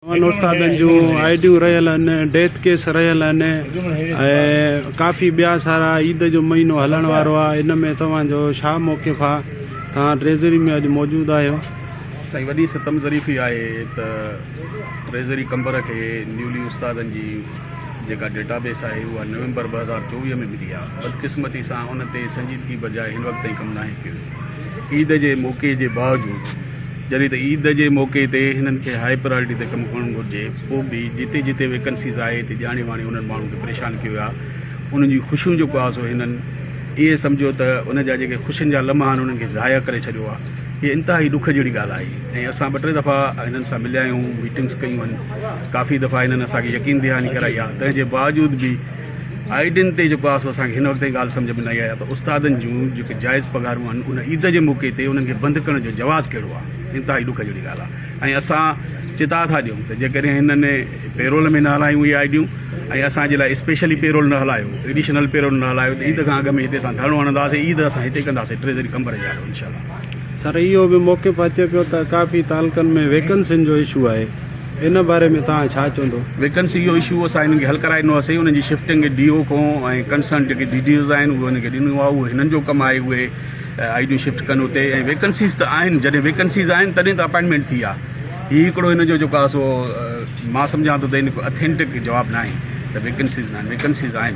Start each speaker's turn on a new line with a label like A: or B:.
A: نون استادن جون آء ڊيون رهيل آهن، ڊيٿ ڪيس رهيل آهن ۽ ڪافي ٻيا سارا عيد جو مهينو هلڻ وارو آهي ان ۾ توهان جو ڇا موقف آهي توهان ٽريزري ۾ اڄ موجود آهيو.
B: سائين وڏي ستم ظريفي آهي ته ٽريزري قمبر کي نيولي استادن جي جيڪا ڊيٽا بيس آهي اها نومبر 2024 ۾ ملي آهي بدقسمتي سان ان تي سنجيدگي بجاء هن وقت تائين ڪم ناهي ڪيو ويو عيد جي موقعي جي باوجود جڏهن ته عيد جي موقعي تي هنن کي هاء پرائرٽي تي ڪم ڪرڻ گهرجي پوء به جتي جتي ويڪنسيز آهي اتي ڄاڻي واڻي انهن ماڻهن کي پريشان ڪيو ويو آهي انهن جون خوشيون جيڪو آهي سو هنن ائين سمجهو ته انهن جا جيڪي خوشين جا لمحا آهن انهن کي ضايع ڪري ڇڏيو آهي هي انتهائي ڏک جهڙي ڳالهه آهي ۽ اسان ٻه ٽي دفعا هنن سان مليا آهيون ميٽنگس ڪيون آهن ڪافي دفعا هنن اسان کي يقين دهاني ڪرائي آهي تنهن جي باوجود به آئيڊين تي جيڪو آهي سو اسان کي هن وقت تائين ڳالهه سمجهه ۾ نه آئي آهي ته استادن جون جيڪي جائز پگهارون آهن ان عيد جي موقعي تي انهن کي بند ڪرڻ جو جواز ڪهڙو آهي انتهائي ڏک جهڙي ڳالهه آهي ۽ اسان چتاء ٿا ڏيون ته جيڪڏهن هنن پيرول ۾ نه هلايون اهي آئيڊيون ۽ اسان جي لاء اسپيشلي پيرول نه هلايو ايڊيشنل پيرول نه هلايو ته عيد کان اڳ ۾ هتي اسان ڌرڻو هڻنداسين عيد اسان هتي ڪنداسين ٽريزري قمبر جي آڏو انشاء الله.
A: سر اهو به موقف اچي پيو ته ڪافي تعلقن ۾ ويڪنسين جو اشو آهي ان باري ۾ توهان ڇا چوندو؟
B: ويڪنسي جو اشو اسان هنن کي حل ڪرائي ڏنو آهي انهن جي شفٽنگ ڊي او کان ۽ ڪنسرن جيڪي ڊي ڊي اوز آهن اهي انهن کي ڏنو آهي اهو هنن جو ڪم آهي اهي آئي ڊيون شفٽ ڪن اتي ۽ ويڪنسيز ته آهن جڏهن ويڪنسيز آهن تڏهن ته اپائنٽمينٽ ٿي آهي هي هڪڙو هن جو جيڪو آهي سو مان سمجهان ٿو ته هن ڪو اٿينٽڪ جواب ناهي ته ويڪنسيز ناهن ويڪنسيز آهن.